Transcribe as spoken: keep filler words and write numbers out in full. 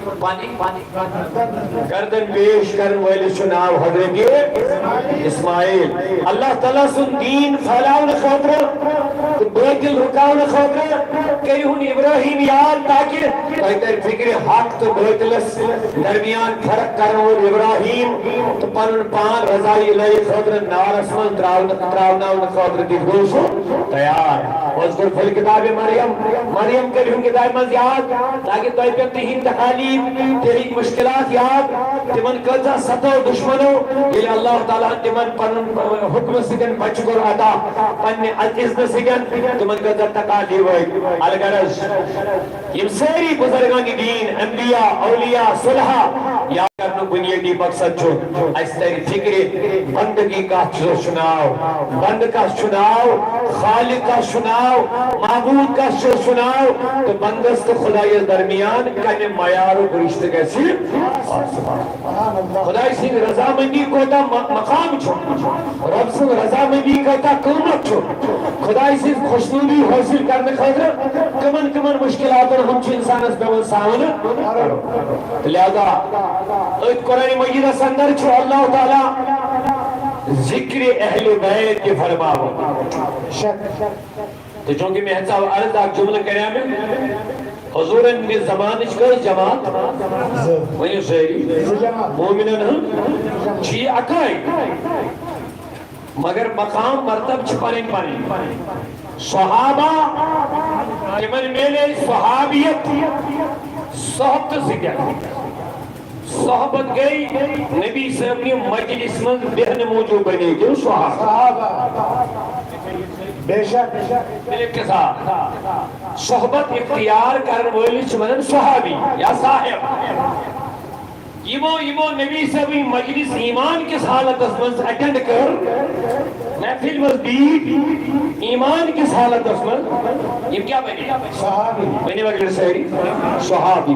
پنٕنۍ گردن پیش کرن وٲلِس چھُ ناو حضرت اسماعیل۔ اللہ تعالیٰ سُنٛد دیٖن پھٔہلاونہٕ خٲطرٕ تہٕ بٲطِل رُکاونہٕ خٲطرٕ کٔرِہُن ابراہیم یاد، تاکہِ تۄہہِ ترِ فِکرِ حق تہٕ بٲطِلس درمیان فرق کرن وول ابراہیم تہٕ پنُن پان رضا الہی خٲطرٕ نارس منٛز تراونہٕ، تراوناونہٕ خٲطرٕ تہِ گوٚو سُہ تیار۔ واذکر فی الکتاب مریم، مریم کٔرِہُن کتابہِ منٛز یاد، تاکہِ تۄہہِ پٮ۪ٹھ تِہنٛدۍ تکالیف، تِہنٛدۍ مشکلات یاد، تِمن کۭژاہ ستٲو دشمنو، ییٚلہِ اللہ تعالیٰ ہن تِمن پنُن حکمہٕ سۭتۍ بچہِ کوٚر عطا، پننہِ اذنہٕ سۭتۍ تِمن کۭژاہ تکالیف ٲسۍ۔ الغرض، یِم سٲری بزرگان دین، انبیاء، اولیاء، صلحاء یاد کرنُک بنیٲدی مقصد چھُ، اسہِ ترِ فکرِ بندگی کتھ چھُ، چھُ ناو، بندٕ کس چھُ ناو، خالق کس چھُ ناو، معبود کس چھُ، چھُ ناو، تہٕ بندس تہٕ خدایس درمیان کمہِ معیارُک رشتہٕ گژھِ آسُن۔ خداے سٕنٛز رضامندی کوتاہ م-، مقام چھُ، رب سٕنٛز رضامندی کوتاہ قۭمتھ چھُ، خداے سٕنٛز خۄشنودی حٲصِل کرنہٕ خٲطرٕ کٕمن کٕمن مشکلاتن ہُنٛد چھُ انسانس پٮ۪وان سامنہٕ کرُن۔ تہٕ لہذا أتھۍ قرآن مجیدس اندر چھُ اللہ تعالیٰ ذکر اہل بیت تہِ فرماوان۔ تہٕ چونکہ مےٚ ہیژاو عرض، اکھ جملہٕ کریٛا مےٚ؟ حضورن ہٕنٛدِ زمانٕچ کٔژ جماعت؟ زٕ۔ ؤنِو سٲری۔ زٕ جماعت۔ مومنن ہٕنٛز چھِ یہِ اکٲے، مگر مقام مرتب چھِ پنٕنۍ پنٕنۍ۔ صحابہ، تِمن میلے صحابیت صحبتہٕ سۭتۍ۔ صحبت گٔے نبی صٲبنہِ مجلس منٛز بیہنہٕ موٗجوٗب بنے تِم صحابہ۔ صحابہ۔ بے شک۔ بالاتفاق۔ صحبت اختیار کرن وٲلِس چھِ ونان صحابی یا صاحب۔ یِمو، یِمو نبی صٲبٕنۍ مجلس ایمان کِس حالتس منٛز اٹینڈ کٔر، محفل منٛز بیٖٹھۍ ایمان کِس حالتس منٛز، یِم کیٛاہ بنے؟ صحابی۔ ؤنِو اگر سٲری، صحابی۔